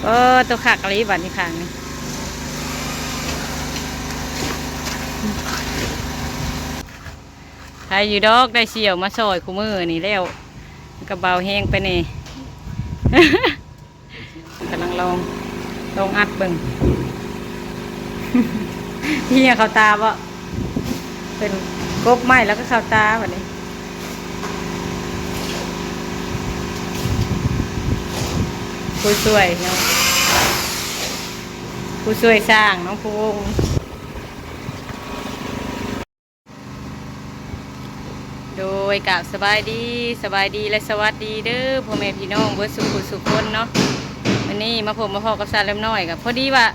ໂອ້ ໂຕຄັກອີ່ຫຼີບາດນີ້ຂ້າງນີ້. ໃຜຢູ່ດອກ ໄດ້ສ່ຽວມາຊ່ອຍຄູ່ມື້ນີ້ແລ້ວ ກະເບົາແຮງໄປແດ່. ກຳລັງລອງ ລອງອັດເບິ່ງ. ເຫື່ອເຂົ້າຕາບໍ່? ເປັນກົບໄມ້ແລ້ວກໍເຂົ້າຕາບາດນີ້. ຜູ້ຊ່ວຍເນາະ ຜູ້ຊ່ວຍສ້າງເນາະ ຜູ້ວົງ. ໂດຍ ກາບສະບາຍດີ ສະບາຍດີ ແລະ ສະຫວັດດີເດີ ພໍ່ແມ່ພີ່ນ້ອງເບິດສູ່ຜູ້ສູ່ຄົນເນາະ. ມື້ນີ້ມາພົບມາພໍ້ກັບສາວເລັບນ້ອຍ ກໍພໍດີວ່າ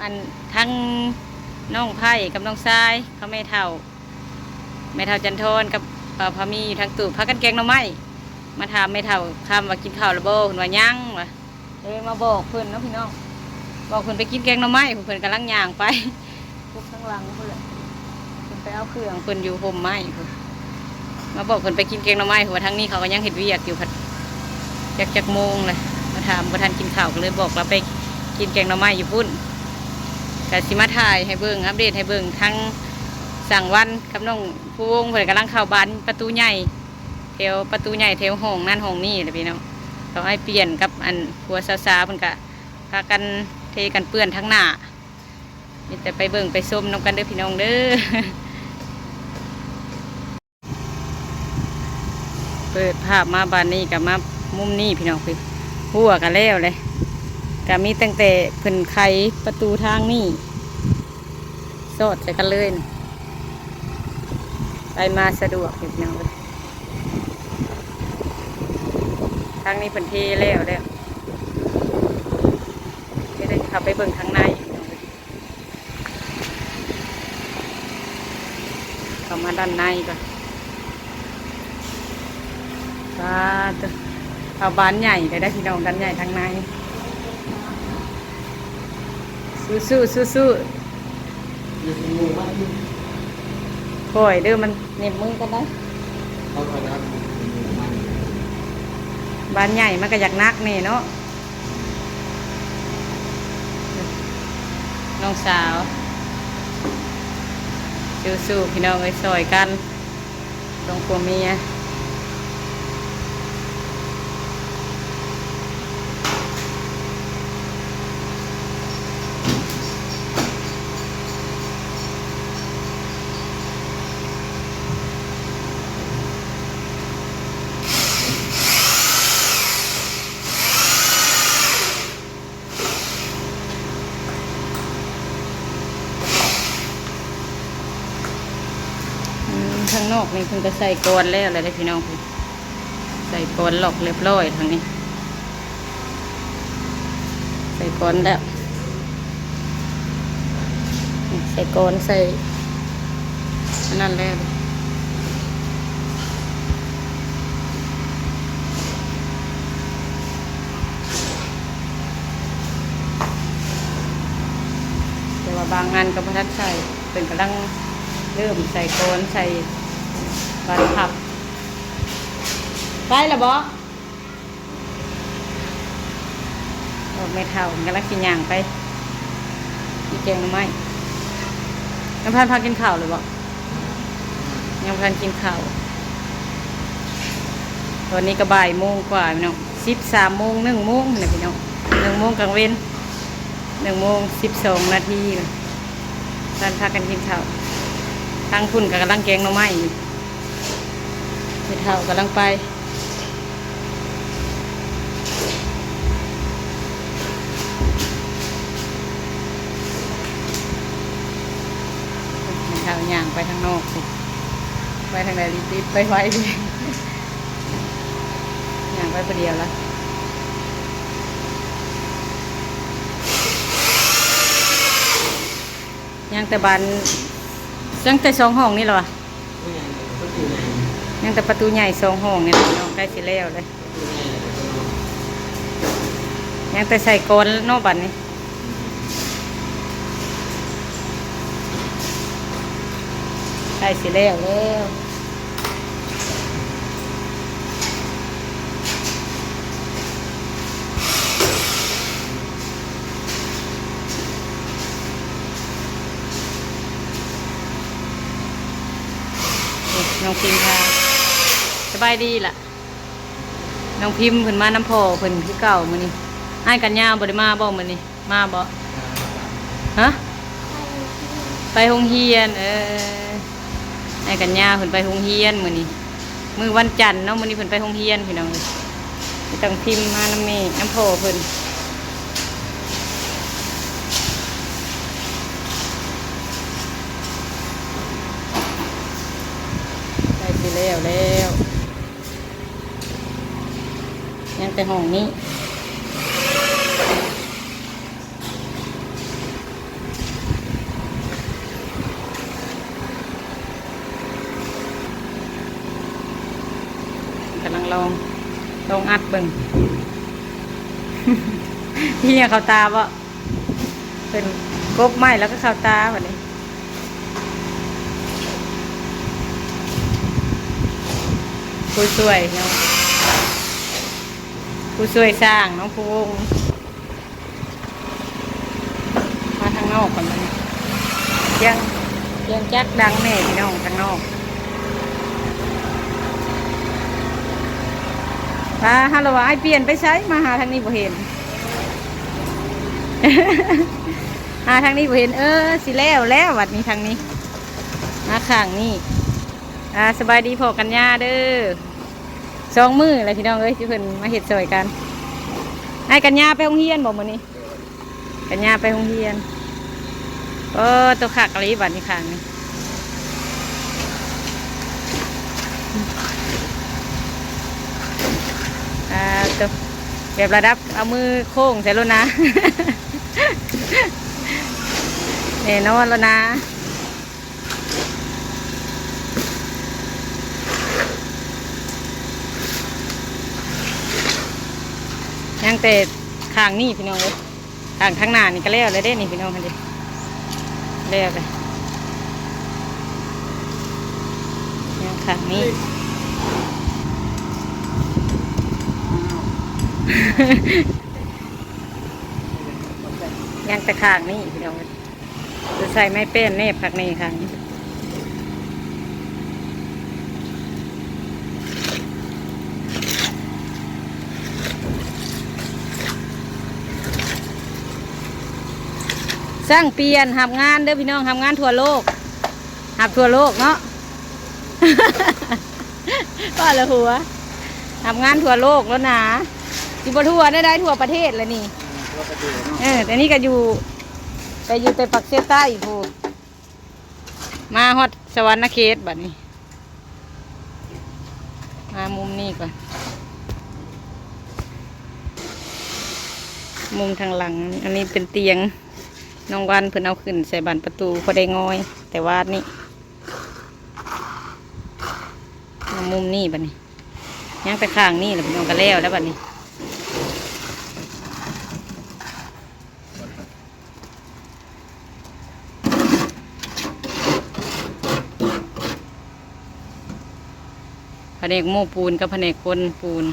ອັນ ທັງນ້ອງໄພກັບນ້ອງຊາຍ ເຂົາແມ່ເຖົ້າ ແມ່ເຖົ້າຈັນທອນກັບ ເອີ ພາມີຢູ່ທາງຕູ້ ພາກັນແກງໜໍ່ໄມ້. ມາຖາມແມ່ເຖົ້າຄຳວ່າກິນເຂົ້າແລ້ວບໍ່ ເພິ່ນວ່າຍັງວ່າ. ເລີຍມາບອກເພິ່ນເນາະພີ່ນ້ອງ ບອກເພິ່ນໄປກິນແກງໜໍ່ໄມ້ ເພິ່ນກຳລັງຍ່າງໄປ ປຸກທາງຫຼັງພຸ້ນແຫຼະ. ເພິ່ນໄປເອົາເຄື່ອງເພິ່ນຢູ່ຮົ່ມໄມ້ພຸ້ນ ມາບອກເພິ່ນໄປກິນແກງໜໍ່ໄມ້ ເພາະວ່າທາງນີ້ເຂົາກໍຍັງເຮັດວຽກຢູ່ ພັດຈັກ ຈັກໂມງແຫຼະ. ມາຖາມບໍ່ທັນກິນເຂົ້າ ກໍເລີຍບອກລາວໄປກິນແກງໜໍ່ໄມ້ຢູ່ພຸ້ນ. ກະຊິມາຖ່າຍໃຫ້ເບິ່ງ ອັບເດດໃຫ້ເບິ່ງ ທັງສັງວັນກັບນ້ອງພູວົງ ເພິ່ນກຳລັງເຂົ້າບານປະຕູໃຫຍ່ ແຖວປະຕູໃຫຍ່ ແຖວຫ້ອງນັ້ນຫ້ອງນີ້ແຫຼະພີ່ນ້ອງ. ເຂົາໃຫ້ປ່ຽນກັບອັນຜົວສາວໆ ເພິ່ນກະພາກັນເທກັນເປື້ອນທາງໜ້າ. ມີແຕ່ໄປເບິ່ງໄປຊົມນຳກັນເດີພີ່ນ້ອງເດີ. ເປີດພາບມາບາດນີ້ກະມາມຸມນີ້ພີ່ນ້ອງ ເພິ່ນຮົ້ວກະແລ້ວແຫຼະ ກະມີຕັ້ງແຕ່ເພິ່ນໄຂປະຕູທາງນີ້ ສອດໃສ່ກັນເລີຍ ໄປມາສະດວກຢູ່ພີ່ນ້ອງເອີຍ. ທາງນີ້ເພິ່ນເທແລ້ວແລ້ວ ດຽວເຮົາເຂົ້າໄປເບິ່ງທາງໃນພີ່ນ້ອງເອີຍ. ເຂົ້າມາດ້ານໃນກ່ອນ. ປາດໂທ້ ເອົາບານໃຫຍ່ເລີຍເດີພີ່ນ້ອງ ບານໃຫຍ່ທາງໃນ. ສູ້ໆ ສູ້ໆ. ຄ່ອຍເດີ ມັນເໜັບມືກັນໄດ໋. ບານໃຫຍ່ມັນກໍຢາກໜັກແດ່ເນາະ. ນ້ອງສາວ ສູ້ໆ ພີ່ນ້ອງເອີຍ ຊ່ອຍກັນ ສອງຜົວເມຍ. ອືມ ທາງນອກນີ້ເພິ່ນກໍໃສ່ກອນແລ້ວແຫຼະເດ້ພີ່ນ້ອງ ໃສ່ກອນລັອກຮຽບຮ້ອຍທາງນີ້ ໃສ່ກອນແລ້ວ ໃສ່ກອນ ໃສ່ອັນນັ້ນແລ້ວ. ແຕ່ວ່າບາງອັນກໍບໍ່ທັນໃສ່ ເພິ່ນກຳລັງເລີ່ມໃສ່ກອນ ໃສ່ບານພັບ. ໄດ້ລະບໍ? ອອກ ແມ່ເຖົ້າເພິ່ນກຳລັງຊິຍ່າງໄປກິນແກງໜໍ່ໄມ້. ຍັງບໍ່ທັນພາກິນເຂົ້າເລີຍບໍ? ຍັງບໍ່ທັນກິນເຂົ້າ. ຕອນນີ້ກໍບ່າຍໂມງກວ່າພີ່ນ້ອງ ສິບສາມໂມງ ໜຶ່ງໂມງຫັ້ນແຫຼະພີ່ນ້ອງ ໜຶ່ງໂມງກາງເວັນ ໜຶ່ງໂມງສິບສອງນາທີ ທ່ານພາກັນກິນເຂົ້າ. ທາງພຸ້ນກໍກຳລັງແກງໜໍ່ໄມ້ຢູ່ ແມ່ເຖົ້າກຳລັງໄປ. ແມ່ເຖົ້າຍ່າງໄປທາງນອກພຸ້ນ ໄປທາງໃດລິບໆ ໄປໄວເດ້ ຍ່າງໄປຜູ້ດຽວລະ. ຍັງແຕ່ບານ ຍັງແຕ່ສອງຫ້ອງນີ້ລະວະ? ຍັງແຕ່ປະຕູໃຫຍ່ສອງຫ້ອງນີ້ແຫຼະພີ່ນ້ອງ ໃກ້ຊິແລ້ວເລີຍ. ຍັງແຕ່ໃສ່ກອນເນາະບາດນີ້ ໃກ້ຊິແລ້ວແລ້ວ. ນ້ອງພິມພາ ສະບາຍດີລະ. ນ້ອງພິມເພິ່ນມານຳພໍ່ເພິ່ນຄືເກົ່າມື້ນີ້. ອ້າຍກັນຍາບໍ່ໄດ້ມາບໍ່ມື້ນີ້? ມາບໍ່? ຮະ? ໄປໂຮງຮຽນ. ເອີ ອ້າຍກັນຍາເພິ່ນໄປໂຮງຮຽນມື້ນີ້. ມື້ວັນຈັນເນາະ, ມື້ນີ້ເພິ່ນໄປໂຮງຮຽນພີ່ນ້ອງເອີຍ. ໄປຕ້ອງພິມມານຳແມ່ ນຳພໍ່ເພິ່ນ. ໃກ້ຊິແລ້ວແລ້ວ. ຍັງແຕ່ຫ້ອງນີ້ ກຳລັງລອງ ລອງອັດເບິ່ງ. ເຫື່ອເຂົ້າຕາບໍ່? ເປັນກົບໄມ້ແລ້ວກໍເຂົ້າຕາບັດນີ້. ຜູ້ຊ່ວຍເນາະ ຜູ້ຊ່ວຍສ້າງເນາະ ຜູ້ວົງ. ມາທາງນອກກ່ອນບັດນີ້. ສຽງ ສຽງຈັກດັງແດ່ພີ່ນ້ອງ ທາງນອກ. ປາ ເຮົາລະວ່າອ້າຍປ່ຽນໄປໃສ ມາຫາທາງນີ້ບໍ່ເຫັນ. ຫາທາງນີ້ບໍ່ເຫັນ. ເອີ ຊິແລ້ວແລ້ວບັດນີ້ ທາງນີ້ ມາຂ້າງນີ້. ອ່າ ສະບາຍດີພໍ່ກັນຍາເດີ. ສອງມື້ແລ້ວພີ່ນ້ອງເອີຍ ທີ່ເພິ່ນມາເຮັດຊ່ອຍກັນ. ອ້າຍກັນຍາໄປໂຮງຮຽນບໍ່ມື້ນີ້? ກັນຍາໄປໂຮງຮຽນ. ໂອ້ ໂຕຄັກອີ່ຫຼີບັດນີ້ຂ້າງນີ້. ອ່າ ໂຕ ແບບລະດັບເອົາມືໂຄ້ງໃສ່ໂລດນາ ແນ່ນອນໂລດນາ. ຍັງແຕ່ຂ້າງນີ້ພີ່ນ້ອງເອີຍ. ຂ້າງ ຂ້າງໜ້ານີ້ກໍແລ້ວແລ້ວເດ້ນີ້ພີ່ນ້ອງຫັ້ນເດ້ ແລ້ວແລ້ວ. ຍັງຂ້າງນີ້ ຍັງແຕ່ຂ້າງນີ້ພີ່ນ້ອງເອີຍ. ຈະໃສ່ໄມ້ແປ້ນແນບຄັກແນ່ຄັກ. ຊ່າງປ່ຽນຮັບງານເດີພີ່ນ້ອງ ຮັບງານທົ່ວໂລກ ຮັບທົ່ວໂລກເນາະ. ວ່າລະຫົວ ຮັບງານທົ່ວໂລກແລ້ວນາ. ຊິບໍ່ທົ່ວແນວໃດ ທົ່ວປະເທດລະນີ້. ອືມ ທົ່ວປະເທດເນາະ. ເອີ ແຕ່ນີ້ກໍຢູ່ ໄປຢູ່ແຕ່ປາກເຊໃຕ້ພຸ້ນ ມາຮອດສະຫວັນນະເຂດບັດນີ້. ມາມຸມນີ້ກ່ອນ ມຸມທາງຫຼັງ. ອັນນີ້ເປັນຕຽງ ນ້ອງວັນເພິ່ນເອົາຂຶ້ນໃສ່ບານປະຕູ ພໍໄດ້ງອຍແຕ່ວານນີ້. ມາມຸມນີ້ບັດນີ້ ຍັງແຕ່ຂ້າງນີ້ແຫຼະພີ່ນ້ອງ ກໍແລ້ວແລ້ວບັດນີ້. ພະແນກໂມ້ປູນກັບພະແນກຄົນປູນ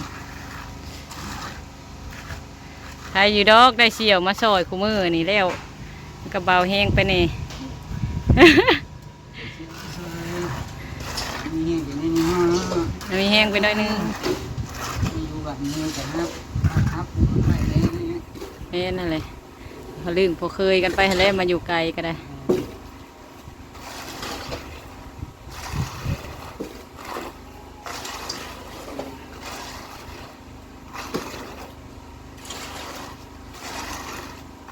ໄດ້ຢູ່ດອກ ໄດ້ສ່ຽວມາຊ່ອຍຄູ່ມື້ນີ້ແລ້ວ ກໍເບົາແຮງໄປແດ່. ມີແຮງໄປໜ້ອຍໜຶ່ງເນາະ ມີແຮງໄປໜ້ອຍໜຶ່ງ ຢູ່ບັດມື້ກໍຮັບ ຮັບໄປແດ່. ແມ່ນຫັ້ນແຫຼະ ເຮົາລຶ້ງພໍເຄີຍກັນໄປຫັ້ນແຫຼະ ມາຢູ່ໄກກໍໄດ້.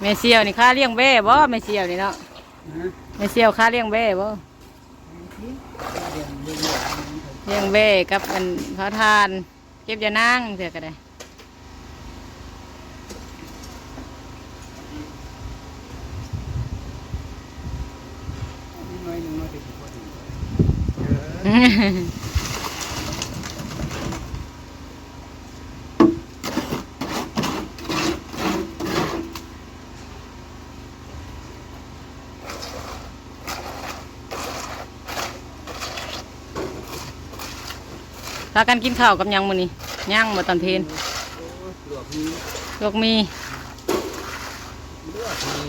ແມ່ສ່ຽວນີ້ຄາລ້ຽງແບ້ບໍ່ ແມ່ສ່ຽວນີ້ເນາະ? ຮະ? ແມ່ສ່ຽວຄາລ້ຽງແບ້ບໍ່? ລ້ຽງແບ້ກັບອັນເຜົາຖ່ານ ເກັບຢານາງເທື່ອກໍໄດ້. ພາກັນກິນເຂົ້າກັບຫຍັງມື້ນີ້? ຍັງບໍ່ຕອນເພນ? ໂອ້ຍ ລວກໝີ່ ລວກໝີ່ ລວກໝີ່.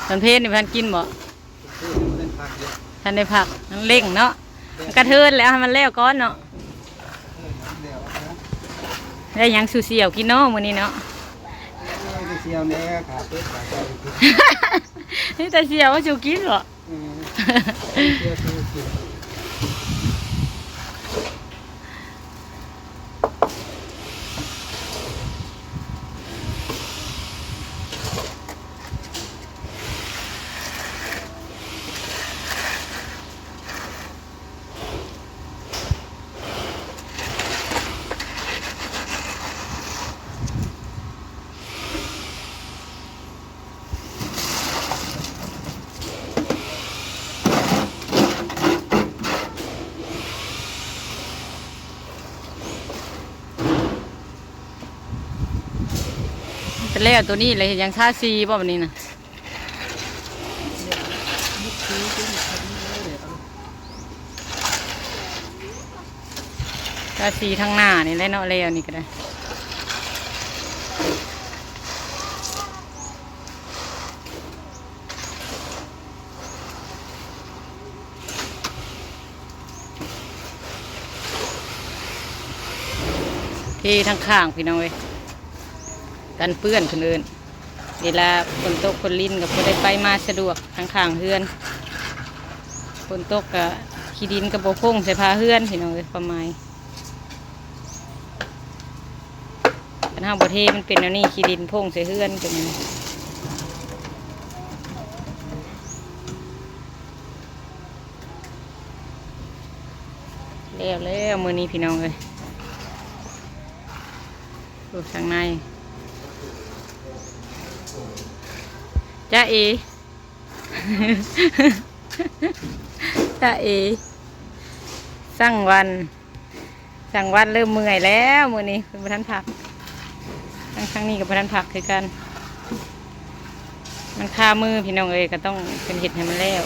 ຕອນເພນນີ້ບໍ່ທັນກິນບໍ່? ເພນຍັງບໍ່ທັນພັກຢູ່ ທັນໄດ້ພັກ ມັນເລັ່ງເນາະ. ກະເທີນແລ້ວ ໃຫ້ມັນແລ້ວກ່ອນເນາະ. ໄດ້ຫຍັງສູ່ສ່ຽວກິນເນາະມື້ນີ້ເນາະ? ໂອ້ຍ ໄດ້ສ່ຽວແດ່ ຂາເປັດຂາໄກ່ ມີແຕ່ສ່ຽວສູ່ກິນເບາະ? ເອີ ໄດ້ສ່ຽວສູ່ກິນ. ແລ້ວໂຕນີ້ແຫຼະ ເຮັດຫຍັງ ທາສີບໍ່ບັດນີ້ນະ? ກະສີທາງໜ້ານີ້ແຫຼະເນາະ ແລ້ວນີ້ກະໄດ້. ເທທາງຂ້າງພີ່ນ້ອງເອີຍ ກັນເປື້ອນເພິ່ນເອີ້ນ. ເວລາຝົນຕົກຝົນລິນກະພໍໄດ້ໄປມາສະດວກ ທາງຂ້າງເຮືອນ. ຝົນຕົກກະຂີ້ດິນກະບໍ່ຟົ້ງໃສ່ຝາເຮືອນພີ່ນ້ອງເອີຍ ຄວາມໝາຍ. ຄັນເຮົາບໍ່ເທມັນເປັນແນວນີ້ ຂີ້ດິນຟົ້ງໃສ່ເຮືອນເປັນແນວນີ້. ແລ້ວແລ້ວມື້ນີ້ພີ່ນ້ອງເອີຍ. ໂອ້ ທາງໃນ ຈ໊ະເອ ຈ໊ະເອ ສັງວັນ ສັງວັນເລີ່ມເມື່ອຍແລ້ວມື້ນີ້ ເພິ່ນບໍ່ທັນພັກ. ທາງ ທາງນີ້ກະບໍ່ທັນພັກຄືກັນ ມັນຄາມືພີ່ນ້ອງເອີຍ ກະຕ້ອງເພິ່ນເຮັດໃຫ້ມັນແລ້ວ.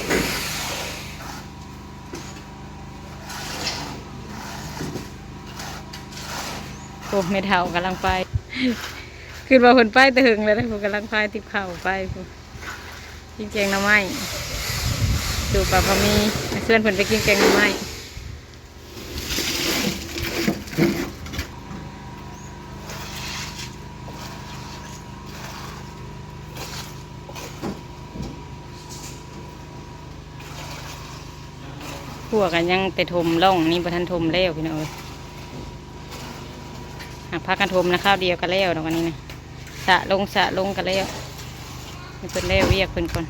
ໂອ້ ແມ່ເຖົ້າກຳລັງໄປ ຄິດວ່າເພິ່ນໄປແຕ່ເຫິງແລ້ວ ຜູ້ກຳລັງພາຍຕິບເຂົ້າໄປຜູ້ ກິນແກງໜໍ່ໄມ້ ສູ່ປາພາມີ ຊວນເພິ່ນໄປກິນແກງໜໍ່ໄມ້. ຂົວກະຍັງແຕ່ຖົມ ຮ່ອງນີ້ບໍ່ທັນຖົມແລ້ວພີ່ນ້ອງເອີຍ. ຫາກພາກັນຖົມນະ ຄາວດຽວກະແລ້ວດອກອັນນີ້ນະ ສະລົງ ສະລົງກະແລ້ວ. ໃຫ້ເພິ່ນແລ້ວວຽກເພິ່ນກ່ອນ.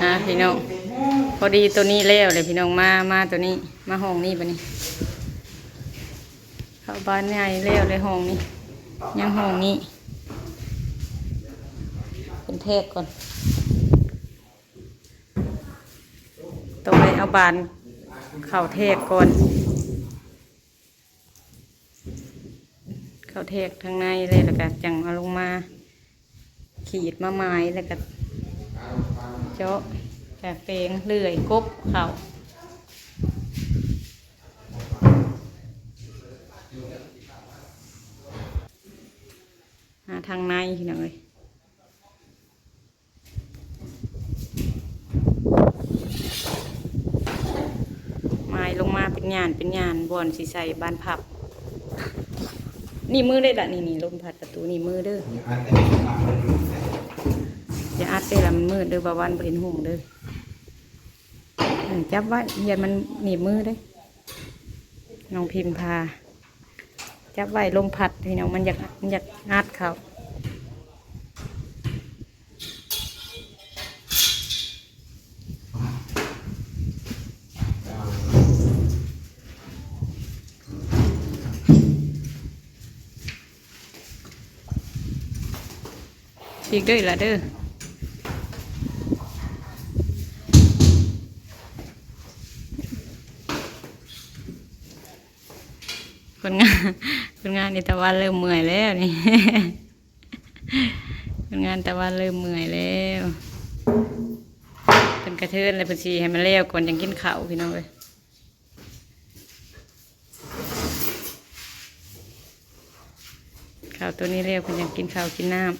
ອ່າ ພີ່ນ້ອງ ພໍດີໂຕນີ້ແລ້ວແຫຼະພີ່ນ້ອງ ມາ ມາໂຕນີ້ ມາຫ້ອງນີ້ບັດນີ້. ເຂົ້າບານໃຫຍ່ແລ້ວແຫຼະຫ້ອງນີ້ ຍັງຫ້ອງນີ້ ເພິ່ນແທກກ່ອນ ຕ້ອງໄດ້ເອົາບານເຂົ້າແທກກ່ອນ. ເຂົ້າແທກທາງໃນເລີຍ ແລ້ວກະຈັ່ງເອົາລົງມາຂີດມາໝາຍ ແລ້ວກະເຈາະ ກະແປງເລື່ອຍກົບເຂົ້າ ຫາທາງໃນພີ່ນ້ອງເອີຍ. ໝາຍລົງມາເປັນຫຍານເປັນຫຍານ ບ່ອນຊິໃສ່ບານພັບ. ໜີບມືເດ້ລະ ນີ້ໆ ລົມພັດປະຕູ ໜີບມືເດີ ຢ່າອັດເດ້ລະ ມັນມືດເດີ ບ່າວວັນບໍ່ເຫັນຫຸ່ງເດີ. ເອີ ຈັບໄວ້ ຢ້ານມັນໜີບມືເດ້ ນ້ອງພິມພາ. ຈັບໄວ້ ລົມພັດພີ່ນ້ອງ ມັນຢາກ ມັນຢາກອັດເຂົ້າ. ອີກເດີລະເດີ ຄົນງານ ຄົນງານນີ້ຕາວັນເລີ່ມເມື່ອຍແລ້ວນີ້ ຄົນງານຕາວັນເລີ່ມເມື່ອຍແລ້ວ ເພິ່ນກະເທີນແລ້ວ ເພິ່ນຊິໃຫ້ມັນແລ້ວກ່ອນຈັ່ງກິນເຂົ້າພີ່ນ້ອງເອີຍ. ເຂົ້າໂຕນີ້ແລ້ວ ເພິ່ນຈັ່ງກິນເຂົ້າກິນນ້ຳ.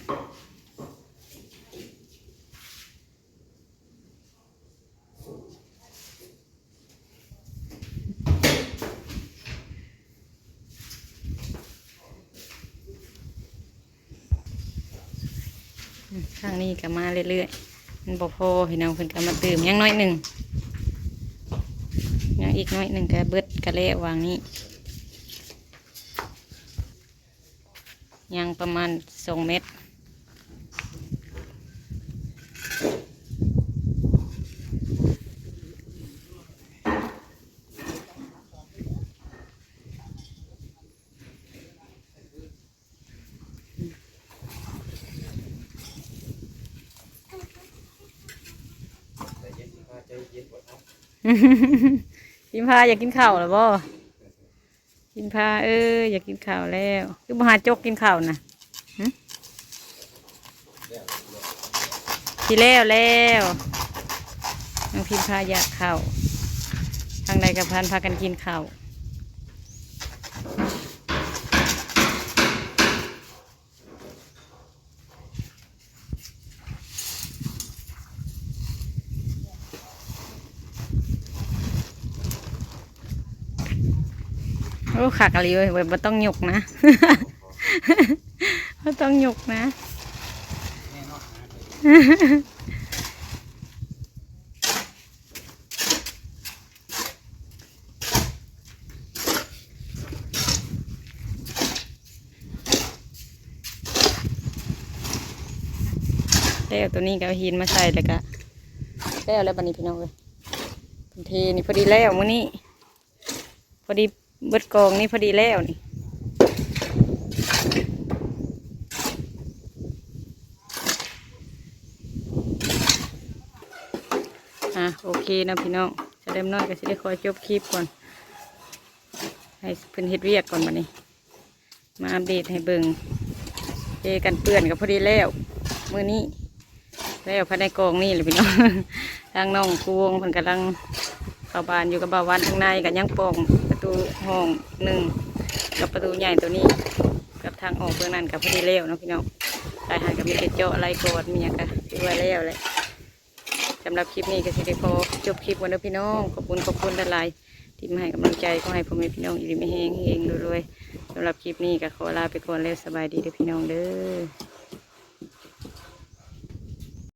ຂ້າງນີ້ກໍມາເລື້ອຍໆ ມັນບໍ່ພໍພີ່ນ້ອງ ເພິ່ນກໍມາຕື່ມ ຍັງໜ້ອຍໜຶ່ງ ຍັງອີກໜ້ອຍໜຶ່ງກໍເບິດ ກໍແລ້ວຫວ່າງນີ້ ຍັງປະມານສອງແມັດ. ພິມພາຢາກກິນເຂົ້າແລ້ວບໍ່? ພິມພາເອີຍ ຢາກກິນເຂົ້າແລ້ວ ຄືບໍ່ຫາຈົກກິນເຂົ້ານະ? ຫຶ ຊິແລ້ວແລ້ວ ນ້ອງພິມພາຢາກເຂົ້າ ທາງໃດກໍພັນພາກັນກິນເຂົ້າ. ໂອ້ ຄັກອີ່ຫຼີເວີຍ ບໍ່ຕ້ອງຍົກນະ ບໍ່ຕ້ອງຍົກນະ. ແລ້ວ ໂຕນີ້ກໍເອົາຫີນມາໃສ່ ແລ້ວກໍແລ້ວ ແລ້ວບັດນີ້ພີ່ນ້ອງເອີຍ ເທນີ້ພໍດີແລ້ວມື້ນີ້ ພໍດີເບິດກອງນີ້ພໍດີແລ້ວນີ້. ອ່າ ໂອເຄເນາະພີ່ນ້ອງ ສາວແດງນ້ອຍກໍຊິໄດ້ຂໍຈົບຄລິບກ່ອນ ໃຫ້ເພິ່ນເຮັດວຽກກ່ອນບັດນີ້ ມາອັບເດດໃຫ້ເບິ່ງ ເທກັນເປື້ອນກໍພໍດີແລ້ວມື້ນີ້ ແລ້ວພາຍໃນກອງນີ້ແຫຼະພີ່ນ້ອງ. ທາງນ້ອງພູວົງເພິ່ນກຳລັງເຂົ້າບ້ານຢູ່ກັບບ່າວວັນ ທາງໃນກໍຍັງປ່ອງປະຕູຫ້ອງໜຶ່ງ ກັບປະຕູໃຫຍ່ໂຕນີ້ ກັບທາງອອກເບື້ອງນັ້ນກໍພໍດີແລ້ວເນາະພີ່ນ້ອງ. ຫຼາຍຫັ້ນກໍມີແຕ່ເຈາະໄລ່ກອດ ມີຫຍັງກໍຖືວ່າແລ້ວແຫຼະ. ສຳລັບຄລິບນີ້ກໍຊິໄດ້ຂໍຈົບຄລິບກ່ອນເດີພີ່ນ້ອງ ຂອບຄຸນ ຂອບຄຸນຫຼາຍໆ ທີ່ມາໃຫ້ກຳລັງໃຈ ຂໍໃຫ້ພໍ່ແມ່ພີ່ນ້ອງຢູ່ດີມີແຮງ ເຮງໆ ລວຍໆ. ສຳລັບຄລິບນີ້ກໍຂໍລາໄປກ່ອນແລ້ວ ສະບາຍດີເດີພີ່ນ້ອງເດີ.